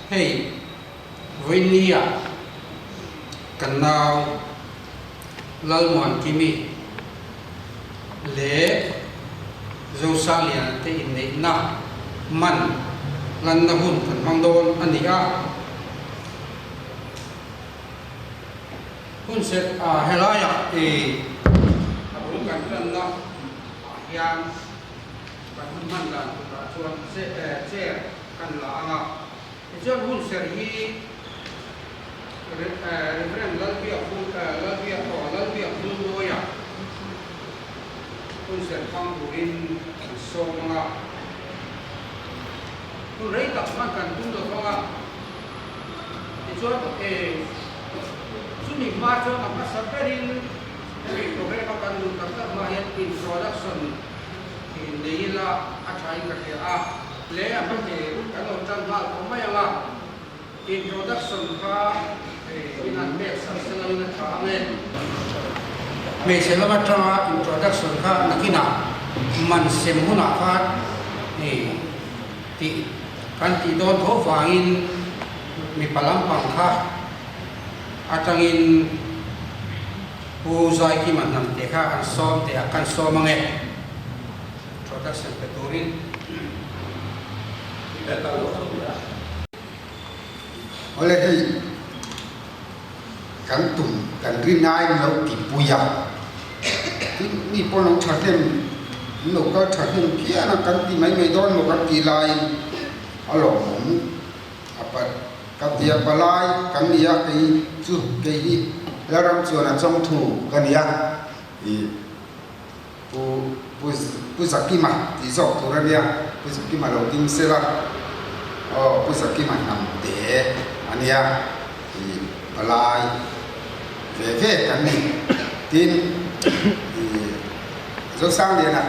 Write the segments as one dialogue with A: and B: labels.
A: Hei vawinia kan nau Lalmuankimi leh Zosaliana te inneihna man lanna hun kan hmang dawn a ni a. Hun serh a helaiah a bul kan tanna ah hian kan hun hman dan turah chuan chair kan la ang a. Tichuan hun serh hi Reverend Lalbiakvulmawia hun serh hmang turin kan sawm ang a. Hun rei tak hman kan tum lo vang a. Tichuan chumi hma chuan a hmasa berin hemi program a kan duh tak tak hma hian introduction nei ila a tha in ka hria a. Le a hmahne kan lo tan nghal tawh mai ang a, introduction kha min han pek sak se lo in a tha ang e. Hmeichhe lam atanga introduction kha nakinah man sem hunah khan tih kan tih dawn tho vangin mipa lampang kha atangin Pu Zaikima hnamte kha an sawm teh a, kan sawm ange introduction pe turin.
B: Awle hei kan tum kan rinai lo tipui a, tin mi pawh lo thahnem an lo kal thahnem phian a kan ti mai mai dawn maw kan tih laiin a lawmawm a pa ka ti a palai kan ni a kei chu kei hi Lalram chuan a chawng thu ka ni a ih Pu Pu Pu Zakima tih zawk tur a nia, Pu Zakima lo ding se la, aw Pu Zakima hnam te a nia ih palai ve ve kan ni. Tin ih Zosangliana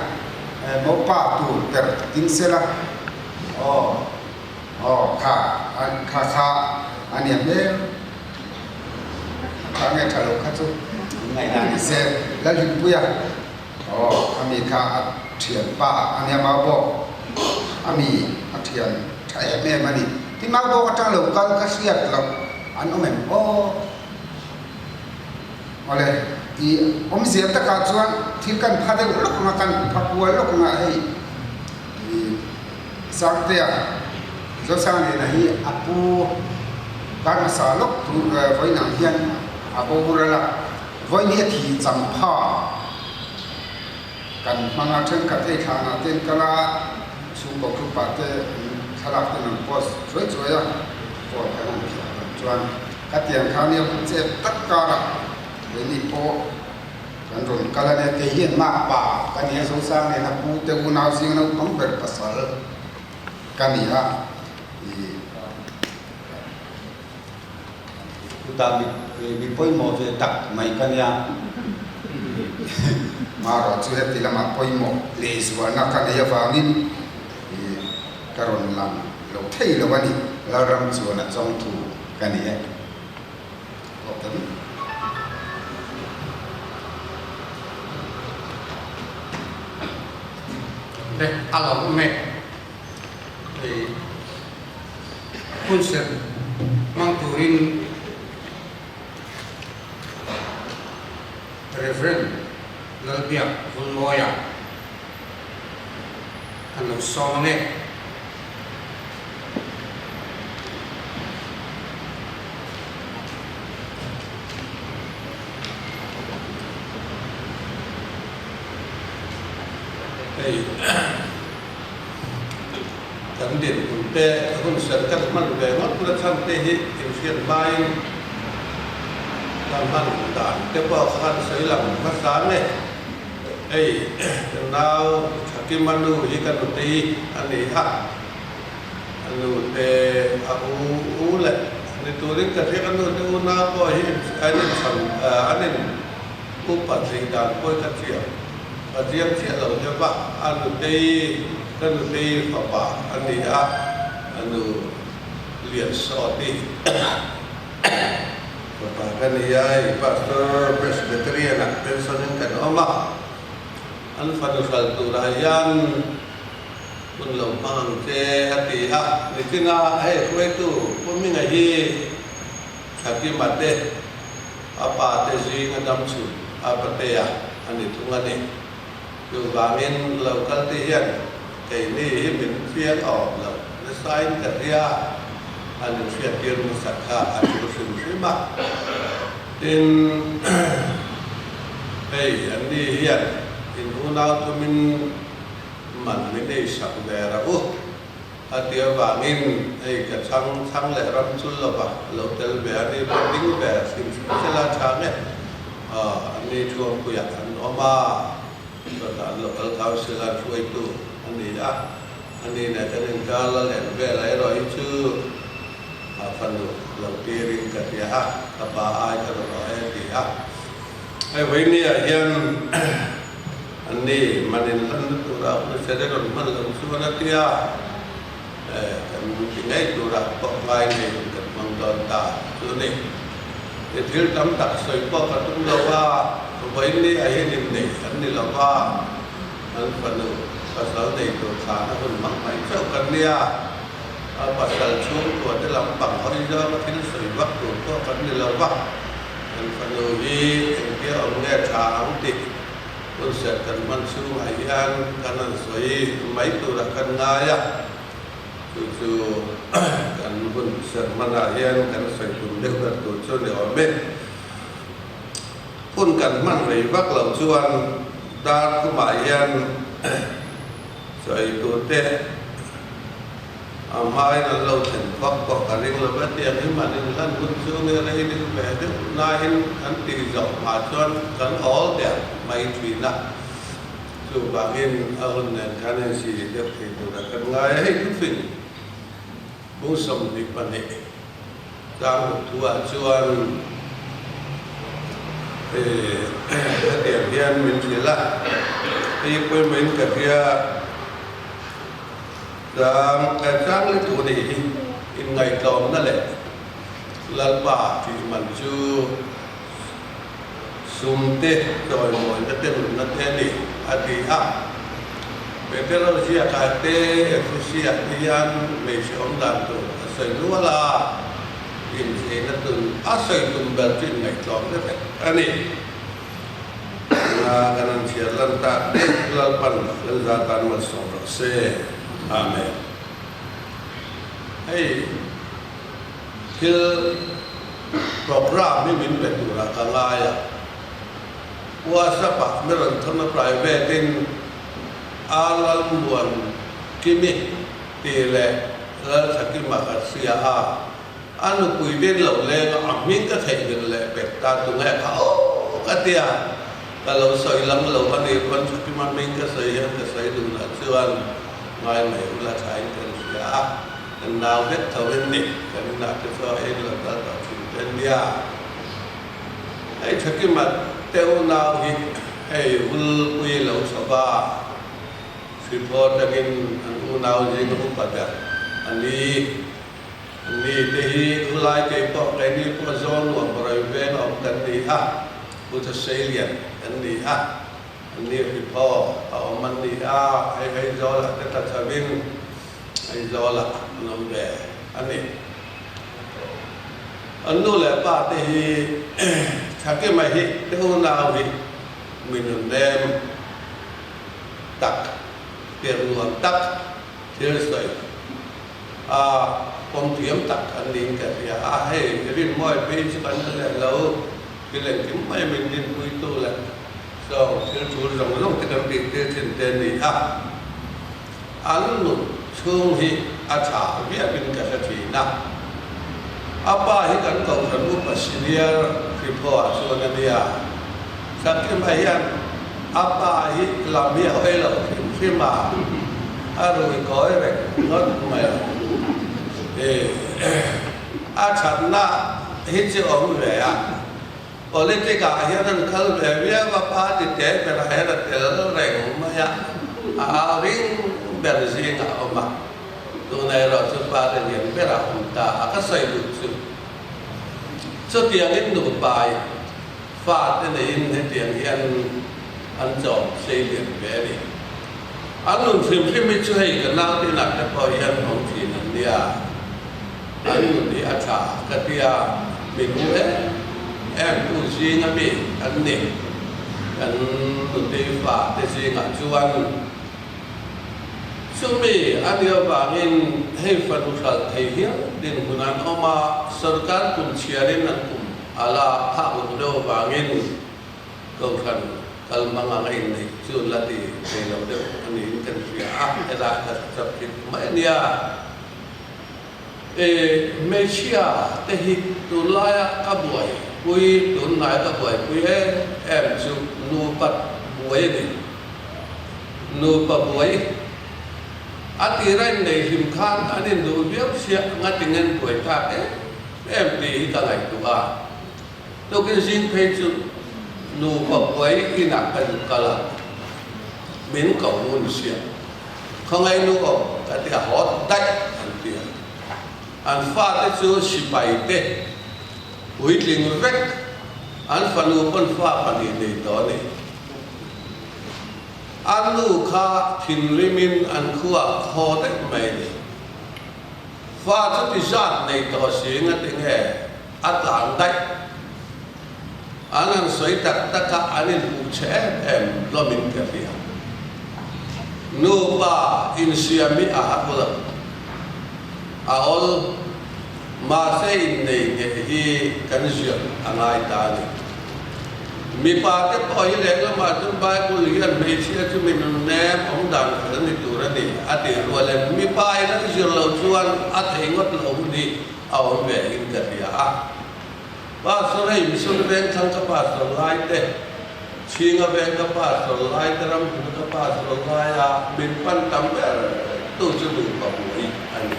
B: mopa tur ber ding se la, aw aw kha kha kha a nia hmel kha nge tha lo kha chu ngaihdan ni se Lalhimpuia aw ami kha a thian pa a nia mau bawk ami a thian tha em em a ni tin mau bawk atang lo kal ka hriat loh an awm em aw awle i awmzia takah chuan thil kan pha deuh lawk ang a kan pha kual lawk ang a hei i Sangtea, Zosangliana hi a pu kar hmasa lawk thu vawiinah hian a boral a, vawiin hi a thi cham pha kan hmang a, thenkhat hei thlanah te an kal a, chhungkaw group ah te thlalak ten an post chuai chuai a, phone kan han phiah dan chuan khatiang kha nia hun chep tak karah keini pawh Kan rawn kal a nia, kei hian mak pa ka ni a, Zosang nena pu te unau zing naupang ber pasal ka ni a, ih.
C: Chutah mi pawimawh ve tak mai ka nia.
B: Marawh chu heti lamah pawimawh lehzualna ka nei avangin ih ka rawn lang lo thei lo a ni, Lalram chuan a chawng thu ka ni e.
A: Le a lo awm e. Hei hunserh hmang turin Rev. Lalbiak Vulmawia kan lo sawm ang e.
C: Hei kan dinhmun te hun serh kan hman ve ngawt na chhan te hi inhriat hmain kan hman dan te pawh khan sawi lang hmasa nge. Hei ka nau Thakima nu hi ka nutei a ni a. A nu te a u u leh ni turin ka hria ka nu te unau pawh hi an inchhan an in upat theih dan pawh ka thiam ka chiang chiah lo deuh va a nutei ka nutei fapa a ni a a nu lian sawti fapa ka ni a hei pastor presbyterian ah pension in kan awm a an fanu hral turah hian Hun lo hmang ang che a ti a, nichina hei hruaitu Pu hi Thakima te a pa te zinga dam chhun a patea a ni thung a ni. Chuvangin lo kal te hian keini hi min fiang awm lo nasain ka hria a, an inhriattir hmasak kha a tul hrim hrim a. Tin, hei anni hian in unau thumin man min eisak ve rah u a ti avangin hei ka chhang chhang leh ram chul lova lo tel ve a ni pawh ding ve hrim hrim sela tha nge. Anni Thuampuiah an awm a, chawhna an Local Council a hruaitu a ni a, ani nen kan inkar la len vel erawh hi chu a fanu lo tirin ka hria a, ka pa ai ka rawn awh e ti a. Hei vawinia hian anni man inhlanna tura hun hre te rawn hman lo chuan a tia, kan ti ngei tura pawh ngai neiin kan hmang dawn ta chu a ni. I thil tam tak sawi pawh ka tum lo a, vawiin ni a hian innei an ni lo va, an fanu pasal nei tur thlan a hun hmang mai chauh kan nia, a pasal chhungkua te lampang hawi zawnga thil sawi vak tur pawh kan ni lo va, kan fanu hi engtia awm nge tha ang tih hun serh kan hman chhungah hian kan han sawi mai turah kan ngai a. Chu chu kan hun serh hmanah hian kan sawi tum deuh ber tur chu ni awm e. Hun kan hman rei vak loh chuan dar thumah hian sawi tur te a hmain an lo thlen vak pawh ka ring lo va, tiang hi man inhlan hun chu nge rei deuh ve deuh nain kan tih zawh hma chuan kan awl der mai thin a. Chuvangin a hun nen khan hei si deuh thei tura kan ngai a, hei thufing bung 22 tlang ruk thuah chuan hetiang hian min hrilh a, hei pawimawhin ka hria tlang tlang le thu nih hi inngaihtlawmna leh Lalpa tih man chu Sum te, chawimawina te nunna te a ni, a ti a. Petero ziakah te, Ephesiah te hian hmeichhe awm dan tur a sawi nual a, incheina tun a sawi tum ber chu inngaihtlawm te vek a ni. Tuna kan han chhiar lan tak te Lalpan kan za tan malsawm rawh se. Amen. Hei. Thil program hi min pe turah ka ngai a, WhatsApp ah mi rawn thawn a private in Arlalmuan Kimi tih leh Lalthakima ka hria a, a nupui din lo leng a, a hming ka theihnghilh leh pek ta tunge kha aw ka tia, ka lo sawi lam lo a nih pawn Thakima hming ka sawi hian ka sawi dunah chuan ngai mai ula thain kan hria a. Kan nau vek tho in ni, kan inah te chuan ei lo kal tawh thin te nia. Hei Thakima te unau hi hei Vulpui lo chho va, Hriphaw atangin an unau zing a upa ber a ni. An ni te hi khulai kei pawh keini pawh zawl nuam rawi veng a awm kan ni a, Pu Thaselian kan ni a. Anni Hriphaw a awm an ni a, hei Aizawlah te tla chho in Aizawlah an awm ve a ni. An nu leh pa te hi Thakima hi te unau hi mi nunnem tak, pian nuam tak, thil sawi a pawm thiam tak an niin ka hria a, hei Rinmawi phei chu kan la leh lo, thil engkim mai min dinpuitu leh Sawng thil tul zawng zawng te kan tih tir thin te a ni a, an nun chhung hi a tha viauin ka hre thin a. A pa hi kan kohhran upa senior Hriphaw-ah chuan a nia. Thakima hian a pa hi lam hi a hawi lo hrim hrim a, a rui kawi reng ngawt mai a. A thatna hi chu awm ve a. Politic ah hian an kal ve viau a, party te berah hian a tel reng mai a, a au ring ber zingah a awm a, tunah erawh chu party lian berah a awm ta a, ka sawi duh chu chutiangin nupai fa te neiin hetiang hian an chawm sei lian ve a ni. An nun hrim hrim hi chu hei ka nautinah te pawh hian awm thin an nia. An nun hi a tha ka ti a, min hmu em em tu zinga mi an ni. Kan nutei fa te zingah chuan chumi a nih avangin hei fanu hralh thei hial dinhmun an awm a, sorkar kum chhiarin an kum a la phak loh deuh avangin Kohhran kal hmang anga inneih chu la ti thei lo deuh a niin kan hria a, helai ka chap thit mai a nia. E, hmeichhia te hi tunlaia ka buaipui, tunhnai ka buaipui em em chu nupa buai a ni. Nupa buai a tira inneih hlim khan an induh viau sia ngatinge buai thlak em em tih hi ka ngaihtuah a. Tukin zing phei chu nupa buai inah ka zuk kal a, min ko ngun sia. Khawngaih nu awm ka ti a haw daih an ti a. An fate chu sipai te puitling vek, an fanu pawn fa pahnih nei tawh a ni. A nu kha thinrimin an khuah khaw daih mai a ni. Fa chu ti zat nei tawh si ngatinge a tlan daih. An han sawi tak tak a, an inpuh che em em hlawmin ka hria. Nupa insiam hi a har lo. A awl. Mahse innei ngeh hi kan ziak a ngai ta a ni. Mipa te pawh hi lehlamah chuan Bible hian hmeichhia chu mi nunnem awm dan fel ni tur a ni a tih rual em? Mipa in an zir loh chuan a thei ngawt lo hun hi a awm ve in ka hria a. Pastor hei Mission Vengthlang ka pastor lai te, Chhinga Veng ka pastor lai te, Ramhmun ka pastor lai a min pan tam ber tu chu nupa buai a ni.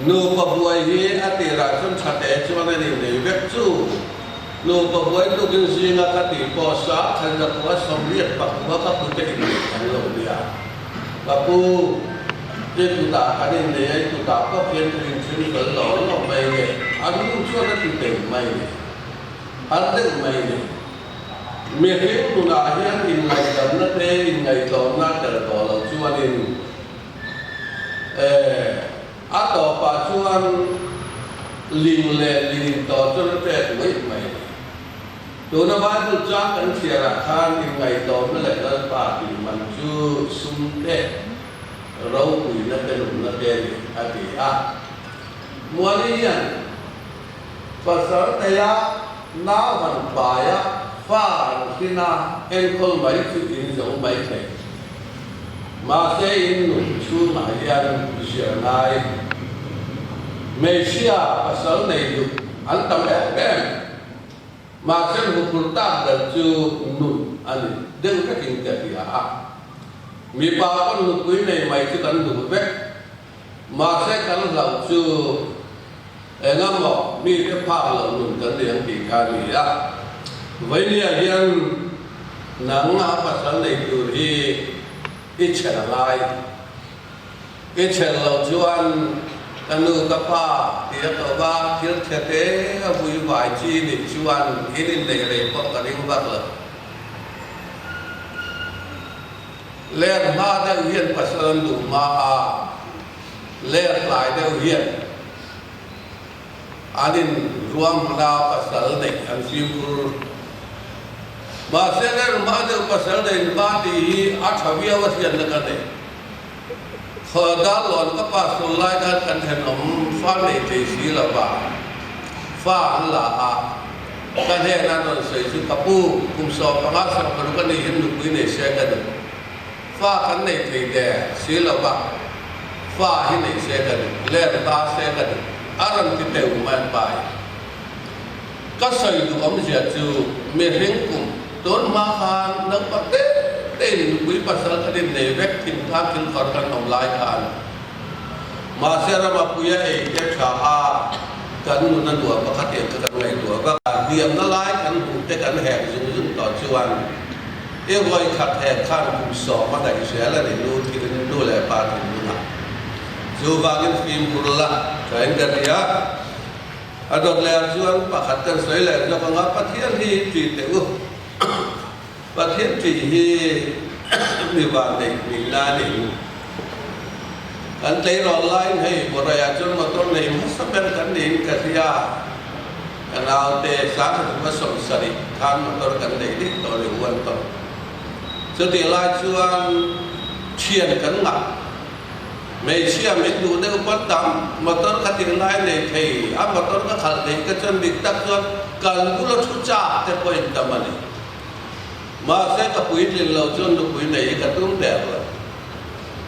C: Nupa buai hi a tirah chuan tha te chuan a ni nei vek chu. Nupa buai tukin zinga ka tih pawh sa khan zakua 85 ka pute inneih an lo nia. Ka pu, i kutah kan innei a, i kutah pawh hian ka inchhung fel lo lo mai nge? An nu chuan a ti teng mai nge? Har deuh mai nge? Mihring nunah hian inngaihdanna te, inngaihtlawmna a tel tawh loh chuanin eh, a tawpah chuan ling leh ling intawh chuan a ṭek mai mai nge? Tuna Bible chang kan chhiarah khan inngaihtlawmna leh Lalpa tih man chu sum te, ropuina te, nunna te a ni, a ti a. Muani hian pasal neia nau han paia fa an hrin a, enkawl mai chu in zo mai thei. Mahse in nun chhungah hian zir ngai hmeichhia pasal nei duh an tam em em. Mahse huphurh tak ber chu nun a ni deuh vekin ka hria a. Mipa pawn nupui nei mai chu kan duh vek. Mahse kan hlauh chu eng emaw mite phak loh nun kan nei ang tih kha a ni a. Vainia hian nang a pasal nei tur hi i chher a ngai. I chher loh chuan ka nu ka pa ti a tawp a, thil chhe te a vui vai chi nih chuan in inneih rei pawh ka ring vak lo. Ler hma deuh hian pasal an duh hma a, ler tlai deuh hian an in ruahmana pasal neih an fimkhur. Mahse ler hma deuh pasal neih hma tih hi a tha viau a hriatna ka nei. Khawdalawn ka pastor lai khan kan thenawm fa nei thei si lo va, fa an la a, ka hnenah an rawn sawi chu ka pu, kum 15 26 a nih hian nupui nei se ka duh. Fa kan nei thei der si lo va, fa hi nei se ka duh, ler ta se ka duh, a rawn ti teu mai an pai. Ka sawi duh awmzia chu mihring kum tun hma khan naupang te tein nupui pasal kan innei vek thin kha thil khawr kan awm lai khan mahse rama puia ei te tha a kan nun a nuam pakhat em kha kan ngaihtuah vak a, hliamna lai kan hmuh te kan hek zung zung tawh chuan i vawi khat hek khan kum 10 a daih zel a ni nu thin nu leh pa thinlungah chuvangin fimkhur la thain ka ti a. A dawt leh ah chuan pakhat kan sawi leh zawk ang a, Pathian hi ṭih teh u. Pathian ṭih hi mi van neih nihna a ni. Kan tleirawl laiin hei Bawraiah chuan motor nei hmasa ber kan niin ka hria. Ka naute Sanghathuma 70 khan motor kan nei daih tawh a ni huan tawh. Chutih lai chuan thian kan ngah. Hmeichhia min duh deuh pawn tam motor ka tih lai nei thei a, motor ka khalh theih ka chuan dik tak chuan kan bula thu chak te pawhin tam a ni. Mahse ka puitlin lo chuan nupui nei hi ka tum der lo.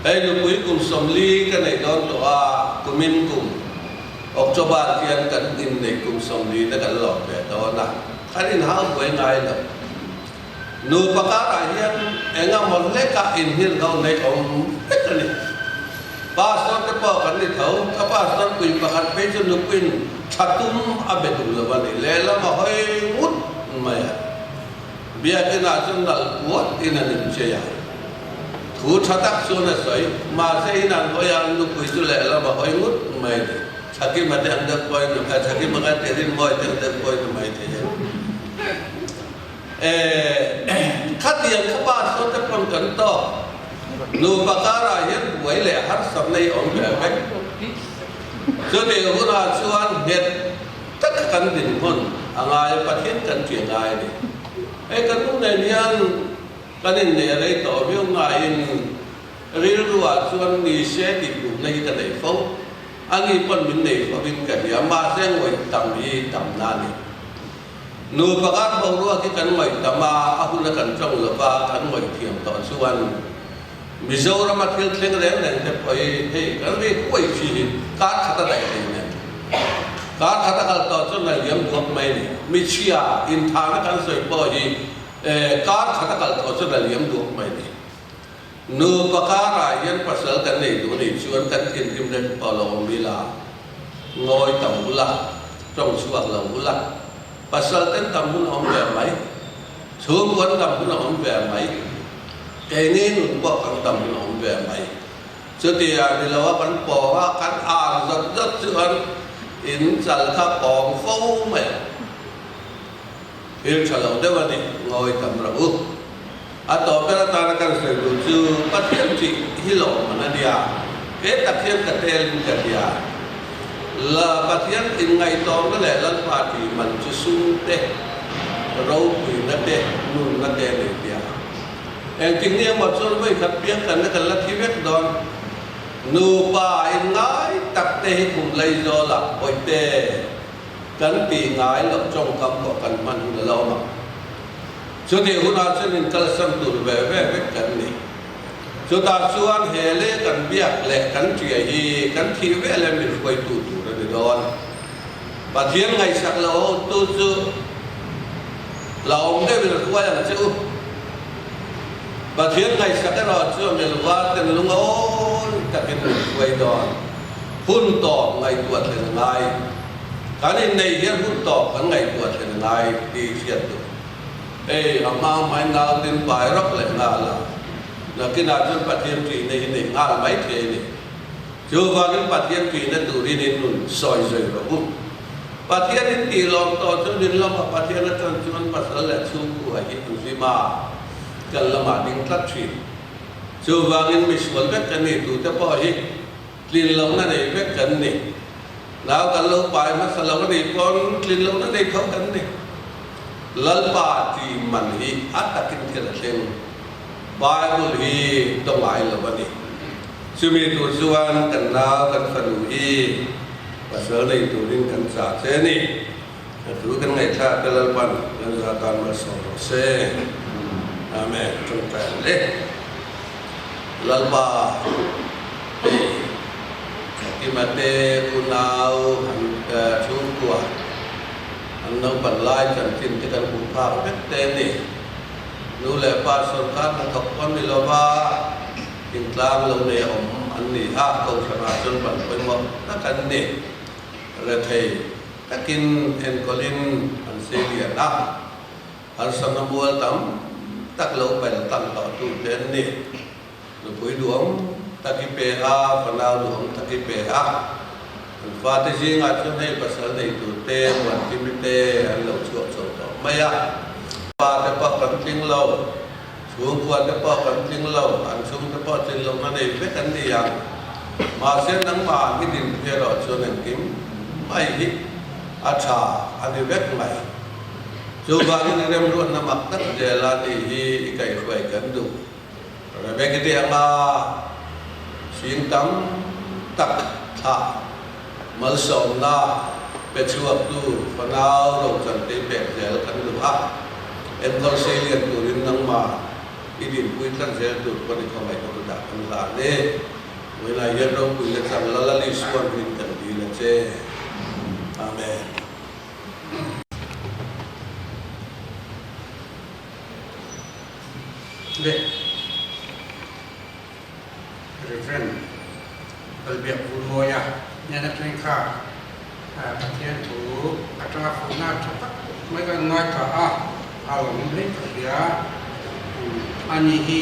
C: Hei nupui kum 40 ka nei dawn tawh a, kumin kum October hian kan inneih kum 40 na kan lawm ve dawn a, kan inhau buai ngai lo. Nupa karah hian eng emaw hlekah inhirhlo nei awm vek a ni. Pastor te pawh kan ni tho, ka pastor pui pakhat phei chu nupuiin tha tum a be duh lo a ni, lehlam a hawi ngut mai a. Biakinah chuan nalh puat in an inchei a, thu tha tak chuan a sawi, mahse in an hawi a, nupui chu lehlam a hawi ngut mai a ni. Thakima te ang deuh pawhin, Thakima ka ti Rinmawii te ang deuh pawhin a mai thei a ni. Khatiang kha pastor te pawn kan tawk. Nupa karah hian buai leh harsatna hi awm ve vek. Chutih hunah chuan nghet taka kan dinhmun a ngai a, Pathian kan ṭih a ngai a ni. Hei kan nu nen hian kan inneih rei tawh viau ngaiin rilruah chuan ni se tih duhna hi ka nei fo. Ani pawn min nei fovin ka hria, mahse ngawih tam hi tamna a ni. Nu pakhat boruak hi kan ngawih tam a, a huna kan tawng lo va, kan ngawih thiam tawh chuan Mizorama thil thleng reng reng te pawh hi hei kan ri huai chi hi kar khat a daih thei nen. Kar khat a kal tawh chuan a liam duak mai a ni. Michhia inthahna kan sawi pawh hi kar khat a kal tawh chuan a liam duak mai a ni. Nupa karah hian pasal kan nei duh nih chuan kan thinrim reng tawh lo awm ila, ngawi tam ula, tawng chhuak lo ula, pasal ten tam hun a awm ve mai, chhungkuan tam hun a awm ve mai, keini nun pawh kan tam hun a awm ve mai. Chutia ni lo a kan pawng a, kan ar zawt zawt chuan in chal kha pawng fo mai ang. Thil tha lo deuh a ni, ngawi tam rawh u. A tawp ber atana kan sawi duh chu Pathian tih hi lawmman a nia, he tak hian ka telin ka hria. La Pathian inngaihtlawmna leh Lalpa tih man chu sum te, ropuina te, nunna te a nei tia. Engtik ni emaw chuan vawi khat piang kan la kan la thi vek dawn. Nupa inngai tak te hi khum Laizawlah bawihte kan tih ngai loh tawngkam pawh kan hman hun a la awm ang. Chutih hunah chuan in kalsan tur ve ve vek kan ni. Chutah chuan he leh kan biak leh kan ṭia hi kan thih vel em min hruaitu tur a ni dawn. Pathian ngaihsak lo hotu chu la awm deuhin a hruai ang che u. Pathian ngaihsak erawh chu a milva ten lungawi takin min hruai dawn. Hun tawp ngaihtuah thlen a ngai. Kan inneih hian hun tawp kan ngaihtuah thlen a ngai tih hriat duh. Hei a hma hmai nau tin pai rawk leh nghal a, nakinah chuan Pathian ṭihna hi nei nghal mai thei a ni. Chuvangin Pathian ṭihna turin in nun sawi zui rawh u. Pathian in tih lawm tawh chu min lamah Pathian aṭang chuan pasal leh chhungkua hi an hlim a, kan lamah ding tlat ṭhin. Chuvangin misual vek kan nih tute pawh hi Tlin lohna nei vek kan ni. Nau kan lo pai hmasa lo a nih pawn tlin lohna nei tho kan ni. Lalpa tih man hi a takin thil a thleng. Bible hi tawng ngai lo a ni. Chumi tur chuan kan nau kan fanu hi pasal nei turin kan chah che a ni. A thu kan ngaihthlak te Lalpan kan za tan malsawm rawh se. Amen. Tawngtai ang le. Lalpa hei Thakima te unau an chhungkua an naupan lai chanchin te kan hmuh phak vek te a ni. Nu leh pa sawrkar hnathawk pawn ni lova thingtlang lo nei a awm an ni a, kohhranah chuan ban pawimawh tak an ni. Rethei takin enkawlin an sei lian a. Harsatna mual tam tak lo pel tlang tawh tu te an ni. Nupui duhawm tak i pe a, fanau duhawm tak i pe a. An fate zingah chuan hei pasal nei tur te, muankimi te an lo chhuak chho tawh mai a. Pa te pawh kan tling lo, chhungkua te pawh kan tling lo, an chhungte pawh tlin lohna nei vek an ni ang. Mahse nangmah hi din erawh chuan engkim mai hi a tha a ni vek mai. Chuvangin i remruatna mak tak zela ni hi i kaihhruai kan duh. Rebeki te anga sing tam tak thlah malsawmna pe chhuaktu fanau rochan te pek zel kan duh a, enkawl sei lian turin nangmah i dinpui tlat zel tur pawn i khawngaih ka dah kan hlan e. Vawiinah hian ropui le chang lal a Lisuan rin kan dil a che. Amen.
A: Le Rev. Lalbiak Vulmawia hnen atangin kha Pathian thu atanga fuhna tha tak mai kan ngaithla a, a lawmawm hle ka hria. Ani hi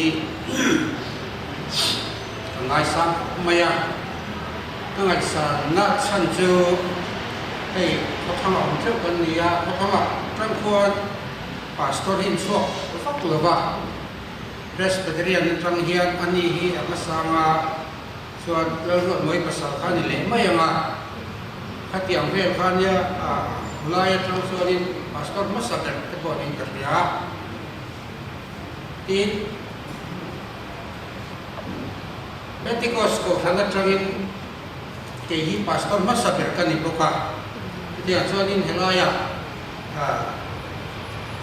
A: ka ngaisang khawp mai a, ka ngaihsanna chhan chu hei khawthanga awm theuh kan ni a, khawthanga tang khuan Pastor hi inchhuak vak lo va, Presbyterian atang hian ani hi a hmasang a, chuan Lalruatmawii pasal kha a ni leh mai ang a, khatiang vel kha nia a lai atang chuanin Pastor hmasa ber te pawh niin ka hria. Tin, Pentecost kohhran atangin kei hi Pastor hmasa ber ka ni bawk a, chutiang chuanin helaiah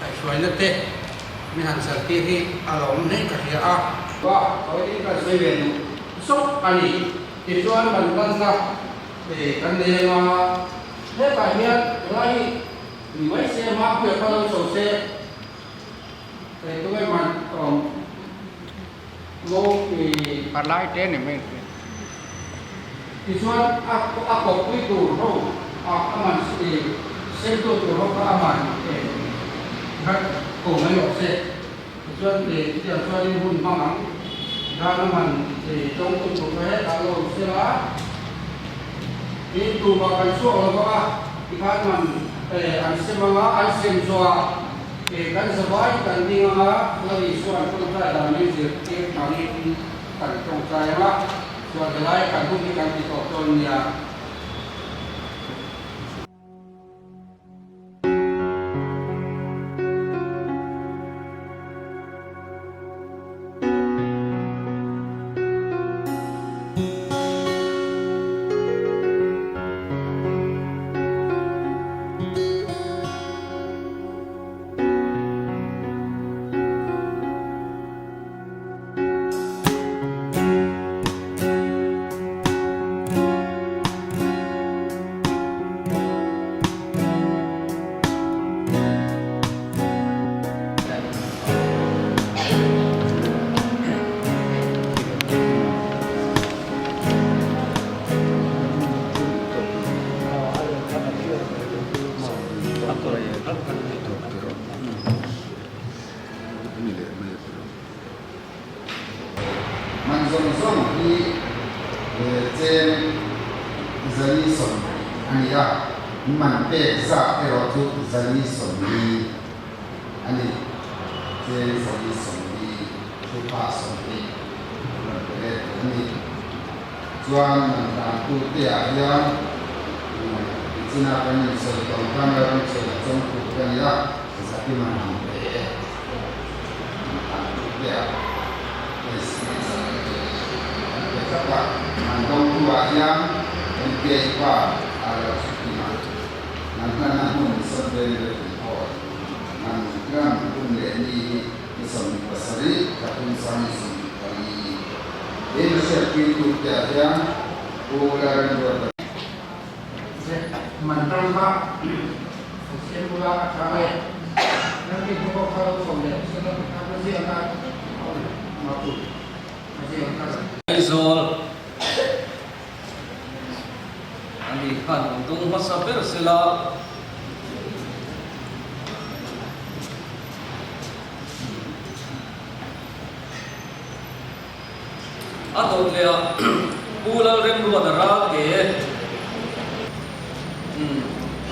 A: Kaihhruaina te min han zaltir hi a lo awm hle ka hria a. Va, Kawilin kan sawi ve duh zawk a ni. Tichuan kan lanna kan nei anga hetah hian helai hi ni mai se hmapuia kha lo chho se hei tunge man awm mo
D: Palai te ni mai se.
A: Tichuan a a kawppui tur ho a a man semtu tur ho kha a man khat ko mai rawh se. Tichuan chutiang chuanin hun hmang ang dan a man tawngtu tur kha hetah lo awm se la. Tin tumah kan chhuak lo vang a, tikhan man an sem anga an sem zawhah kan zavai kan ding anga Lal Isua'n tawngtai dan min zirtir angin kan tawngtai anga chuan helai kan hun hi kan ti tawh dawn nia.
B: Man zawng zawng hi cheng zali sawmhnih a ni a, man pek zat erawh chu zali sawmli a ni. Cheng zali sawmli thupa 20 rawn pe let tur a ni. Chuan man tlantu te ah hian nichina kan insawi tawng khan la ram chhuah a chawngtu ka ni a, zati man ang pe e. Man tlantu te ah an pe tlat a, man dawngtu ah hian MPA pa a lo chhuti a, man hlanna hmun Sawtbeng Refugee Hall, man hlan hun leh ni hi ni 27, 3 24. He hriatpui tur te ah hian Pu Lalremruata.
A: Man tang kha an siam bula a tha e. Ramri hnu pawh kha lo chho leh se la ka tha ziah a ma tu a ziah ang kha.
E: Aizawl a ni khan rawn dawng hmasa ber sela. A dawt leh a Pu Lalremruata Ralte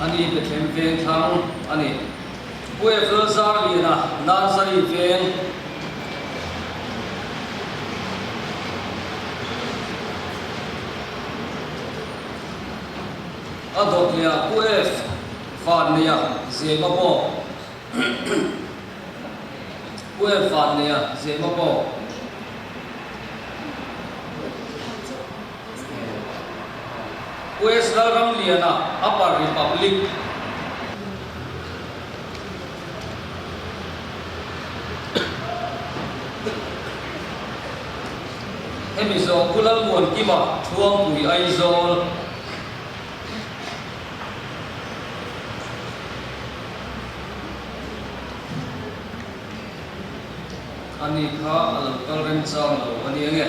E: a ni Bethlehem veng thlang a ni. Pu Efel Zarliana Nazari veng. A dawt leh ah Pu F Vanneia Zema bawk. Pu F Vanneia Zema bawk. Pu S Lalramliana Upper Republic. Hemi zawh Pu Lalmuankima Thuangpui Aizawl. Ani kha a lo kal remchang lo a ni ange.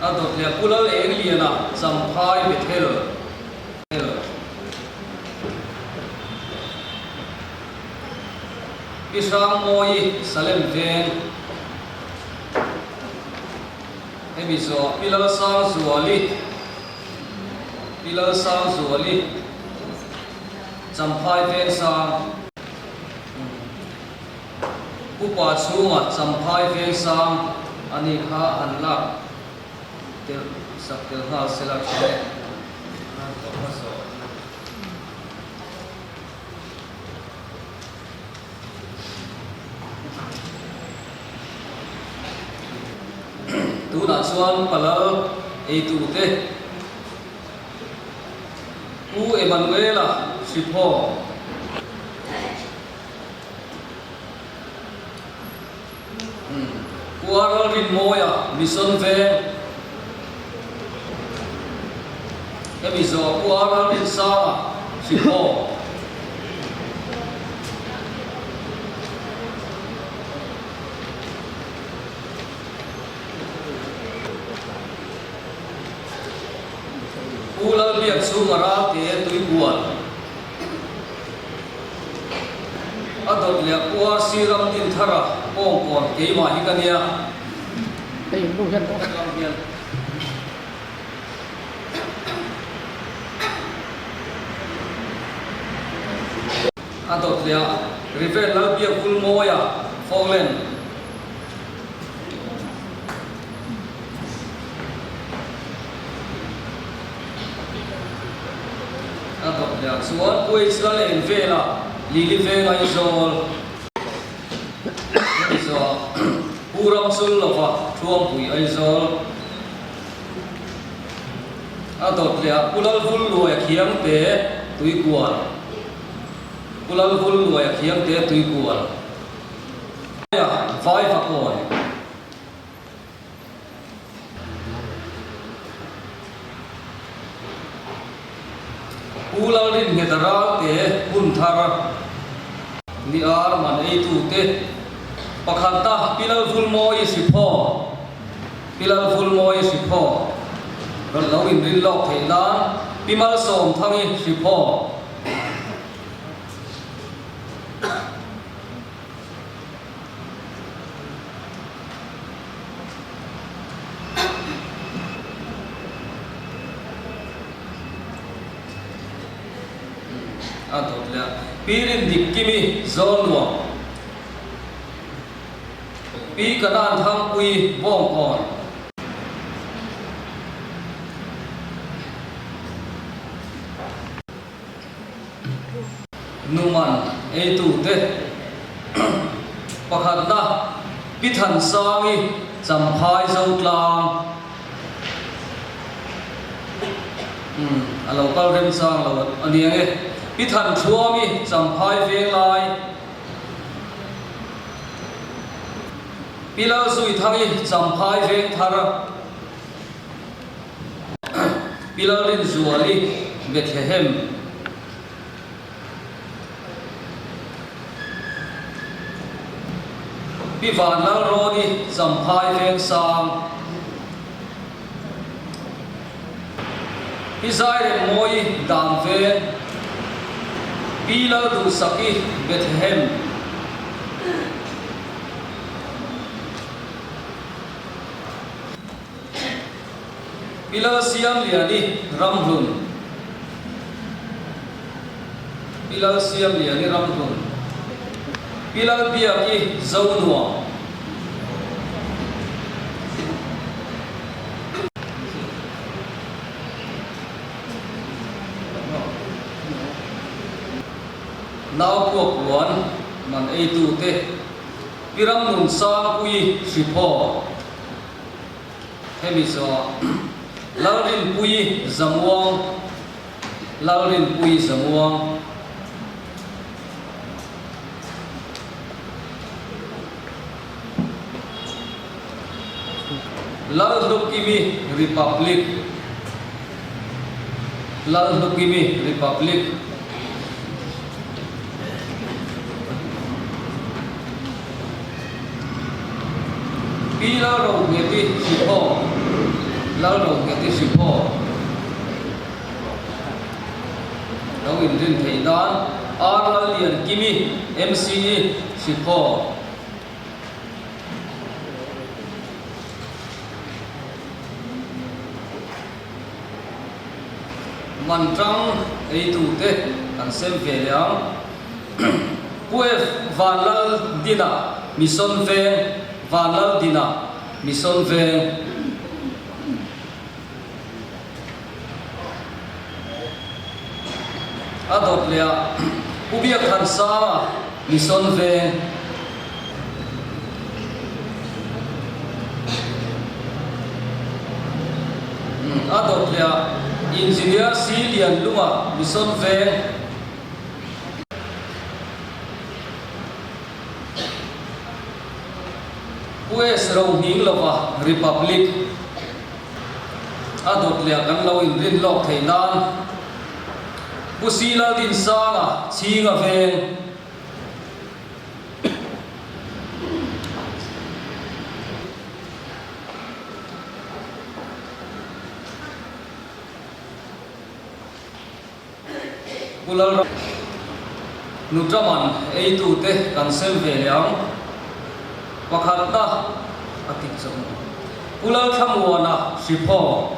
E: A dawt leh Pu Lal Engliana Champhai Bethel. Pi Hrangmawi Salem Veng. Hemi zawh Pi Lalsangzuali Pi Lalsangzuali Champhai Vengsang. Upa chhunga Champhai Vengsang a nih kha han lak tel sak tel nghal sela tha e. An tawp a zawh. Tunah chuan Palal eitute Pu Emanuela Hriphaw Pu Aral Rinmawia Mission Veng Hemi zawh Pu Aral Rinsanga Hriphaw. Pu Lalbiakchhunga Ralte Tuibual. A dawt leh Pu RC Ramdinthara Pawngkawn keimah hi ka nia.
D: Hei nu hian
E: Ka ram hian. A dawt leh a River Lalbiak Vulmawia Falkland. A dawt leh ah chuan Pu H Lal eng vela Lili veng Aizawl hemi zawh Pu Ramchul lova Thuampui Aizawl a dawt leh ah Pu Lalvul Luaia Khiangte Tuikual Pu Lalvul Luaia Khiangte Tuikual Vaivakawn. Pu Lalrinnghet Ralte hun thar ni ar man eitute pakhatna Pi Lalvulmawi Hriphaw Pi Lalvulmawi Hriphaw rawn lo inrin lawk theih nan Pi Malsawmthangi Hriphaw. A dawt leh a, Pirin dik kimi zawl nuam, Pi Kanan Thangpui Bawngkawn. Numan eitute pakhatna Pi Thansangi Champhai Zotlang a lo kal remchang lo a ni ang e. Pi Thanthuami Champhai Venglai Pi Lalzuithangi Champhai Vengthar Pi Lalrinzuali Bethlehem Pi Vanlalrawni Champhai Vengsang Pi Zairemmawi Damveng Pi Lalduhsaki Bethlehem. Pi Lalsiamliani Ramhlun Pi Lalsiamliani Ramhlun Pi Lalbiaki Zonuam. Nau puak puan man eitu te, Pi Ramnun Sangpui Hriphaw, hemi zawh Lalrinpui Zamuang, Lalrinpui Zamuang. Lalhlukimi Republic Lalhlukimi Republic Pi Lalrohngheti Hriphaw Lalrohngheti Hriphaw Lo inrin theih nan R Lalliankimi MCE Hriphaw. Man tang eitute kan sem ve leh ang. Pu F. Vanlal Dina Mission Veng Vanlal Dina Mission Veng. A dawt leh ah Pu Biakthansanga Mission Veng. A dawt leh ah Engineer Si Lianlunga Mission Veng. Pu S. Rohninglova Republic. A dawt leh kan lo inrin lawk theih nan Pu Si Laldinsanga chhing a veng. Pu Lalram Nutraman eitute kan sem ve leh ang. Pakhatna a tik chauh maw? Pu Lalthlamuana Hriphaw.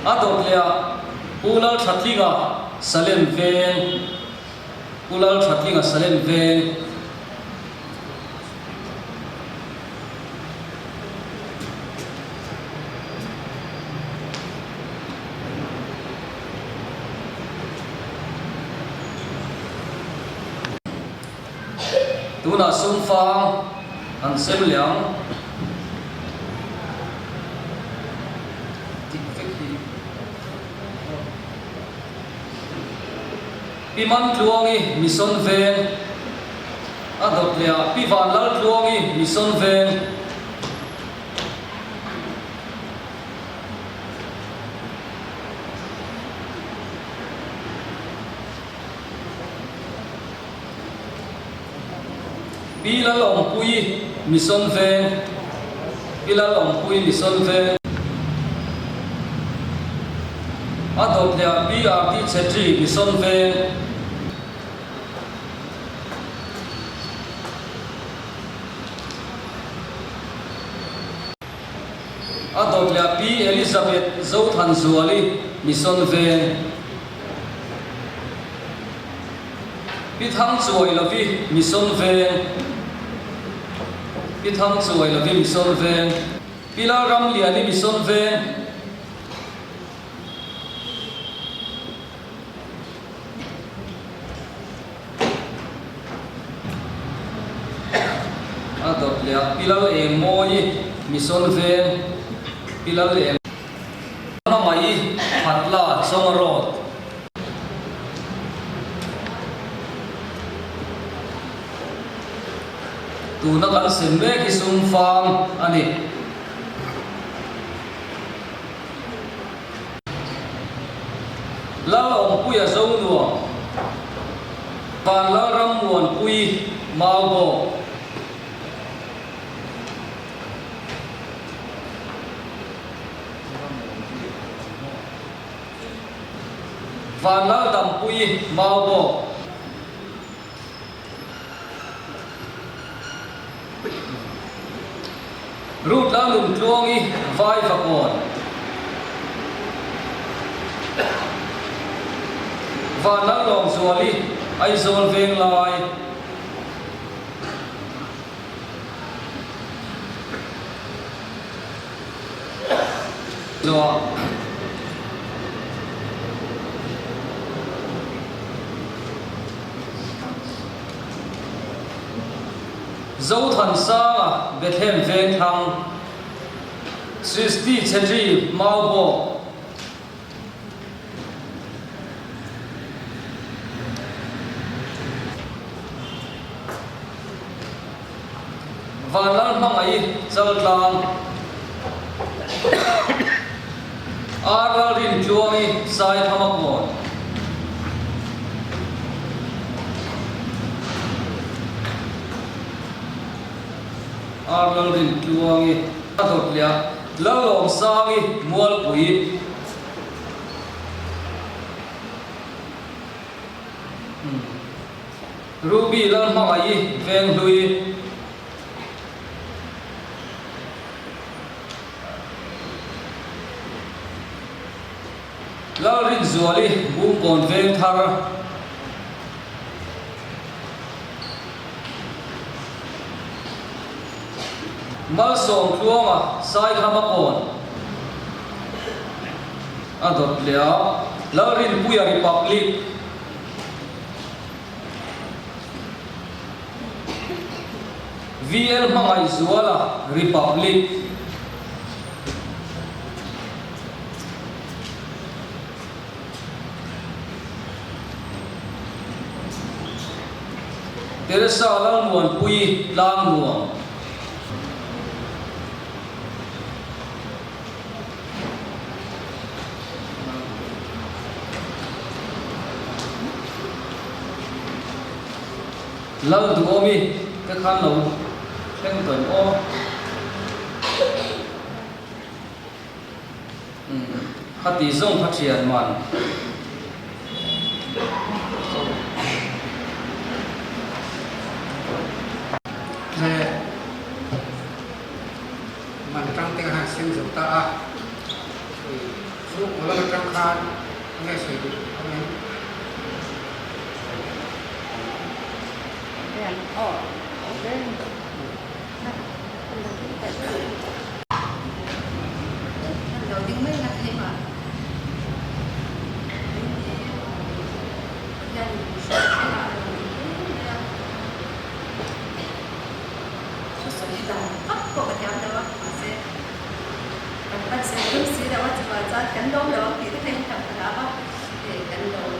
E: A dawt leh ah Pu Lalthatlinga Salem Veng, Pu Lalthatlinga Salem Veng. Tunah sumfang an sem leh ang. Dik vek hi. Pi Mantluangi Mission Veng a dawt leh ah Pi Vanlaltluangi Mission Veng. Pi Lalawmpuii Mission Veng Pi Lalawmpuii Mission Veng. A dawt leh ah BRT Chhetri Mission Veng. A dawt leh ah Pi Elizabeth Zothanzuali Mission Veng. Pi Thangchuailovi Mission Veng. Pi Thangchuailovi Mission Veng. Pi Lalramliani Mission Veng. A dawt leh a Pi Lal Eng Mawi Mission Veng. Pi Lal Eng Hmangaih Phatla Chawng Road. Tuna kan sem mek hi sum fang a ni. Lalawmpuia Zonuam, Vanlalrammuanpui Maubawk. Vanlaldampui Maubawk. Ruth Lalnuntluangi Vaivakawn. Vanlalawmzuali Aizawl Venglai. Zawh. Zothansanga Bethlehem Vengthlang, Srishti Chhetri Maubawk. Vanlalhmangaih Chaltlang, Ar Lalrintluangi Saithama Kawn. Ar Lalrintluangi a dawt leh a, Lalawmsangi Mualpui. Ruby Lalhmangaih Venghlui. Lalrinzuali Bungkawn Vengthar. Malsawmtluanga Saikhama Kawn a dawt leh a, Lalrinpuia Republic. VL Hmangaihzuala Republic. Teresa Lalmuanpuii Tlangnuam. Lal duhawmi te khan lo thleng tawh em aw. Khati zawng kha thian man.
A: Tle man tang te khan sem zo ta a, chhungkaw lam atang khan nge sawi duh ang em?
F: Thusawi dan tak pawh ka thiam lo a, mahse kan pan sawi tum si lo a, chuvang chuan kan lawm lo ang tih te kha in tham ka hlau a, hei kan lawm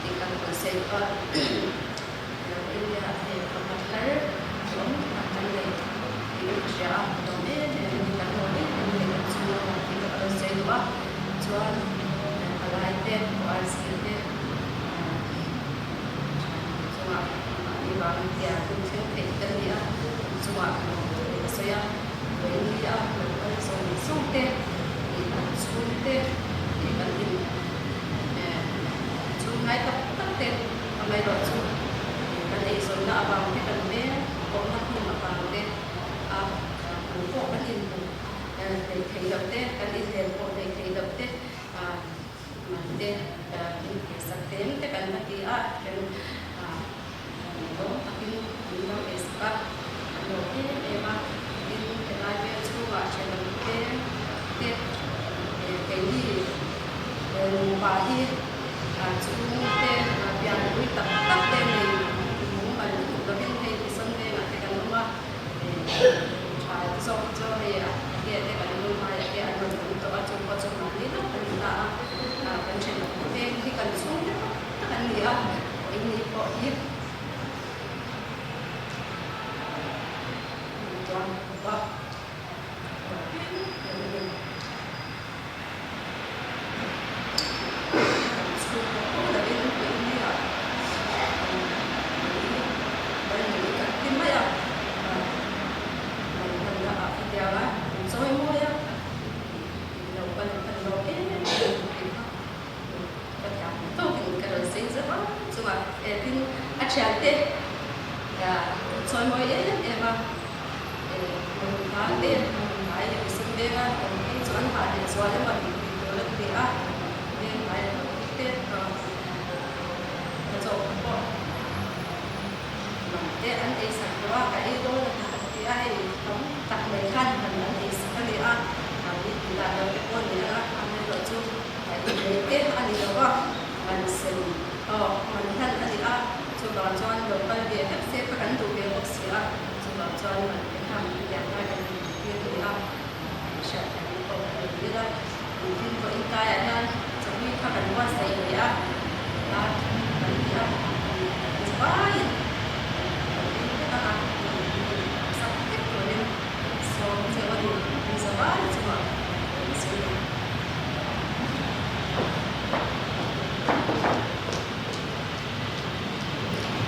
F: tih kan rawn sawi duh a, lo India ah hei pakhat thar awm tak kan nei tih ka hria a, ka lawm em em a ni, kan lawm em em a ni kan chhung a tih ka rawn sawi duh a, chuan palai te, ORC te. Chungah mahni vangin tia hun thleng theih kan ni a, chungah lawmthu ka sawi a, vawiin a lo kal zawng zawng te ih kan chhung te ih kan in chhung hnai tak tak te amaherawhchu kan eizawnna avang te kan veng awmna hmun avang te a hmuh pawh kan inhmu hleih theih loh te kan inhel pawh hleih theih loh te Mante inhmehsak tlem te kan va ti a, kan lawm takin an lo eisak a, an lawm em em a, tin helai vel chhungah thenawm te te keini nupa hi chhungte pianpui tak tak te nei mumal lutuk lovin hei Bison vengah te kan awm a, tha zawk chu hei a ke te kan lu hmaiah te an rawn awm tawh a, chu pawh chu mahni lawk a ni ta a, kan thenawm te veng hi kan chhungte tak tak an ni a, engni pawh hi tuan khawp a, em em a ni. Kan chhungkaw ho lovin keini-ah mahni kan ti mai a, man hmanna ah khatiang a kan chawi mawi a, lo kan kan lawm em em a ni tih kha ka thiam tawkin ka rawn sawi zet a, chungah tin a thiante chawi mawi em em a. Hmun te hmun hnai leh mihring venga awm phei chu an hah leh zual emaw tih tih tur a ni a, veng hnai leh lo te ka chawh pawh man te an ei sak lo a, ka ei dawn a ti a, hei tam tak mai khan man an ei sak a ni a. kal ve vek se kha kan duh ve bawk si a, chuvang chuan man te kha min tiang lai kan inhmuh tir ni a, hriatthiamna pawh kan nei tir a, tin vawiin tlaiah hian chawhmui kha kan buatsaih leh a, dar thum kan ti a, kan zavaiin kan ei vek ang a, sak vek turin sawm cheu a ni, kan zavai chungah kan sawi ang.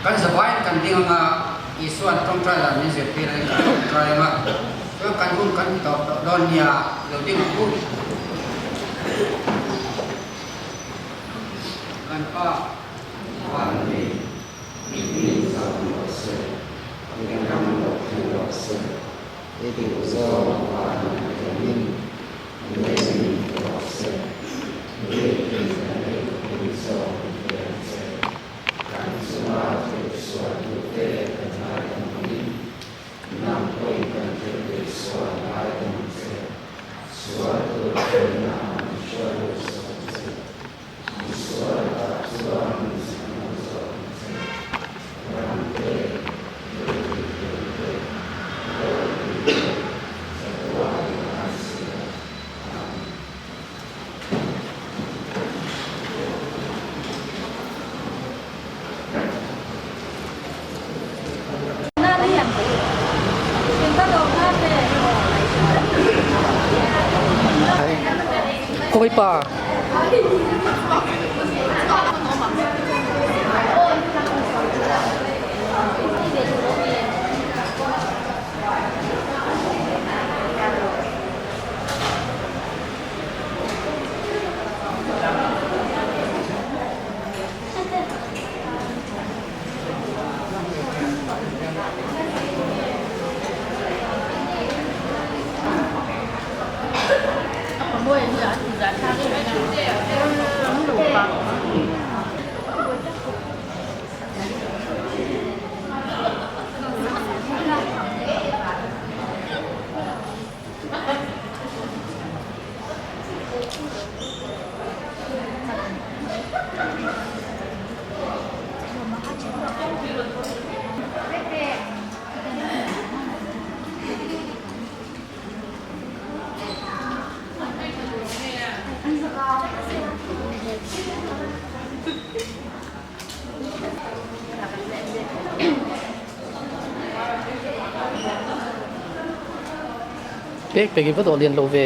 A: Kan zavaiin kan ding anga Isua'n tawngtai dan min zirtir a ni kan tawngtai anga chuan kan hun kan tawp tawh dawn nia lo ding ang u. Kan Pa
G: Van mi i hming zam rawh se, i ram lo thleng rawh se, i duhzawng van angin
D: Khawi pa. Pek pek i va dawh lian lo ve.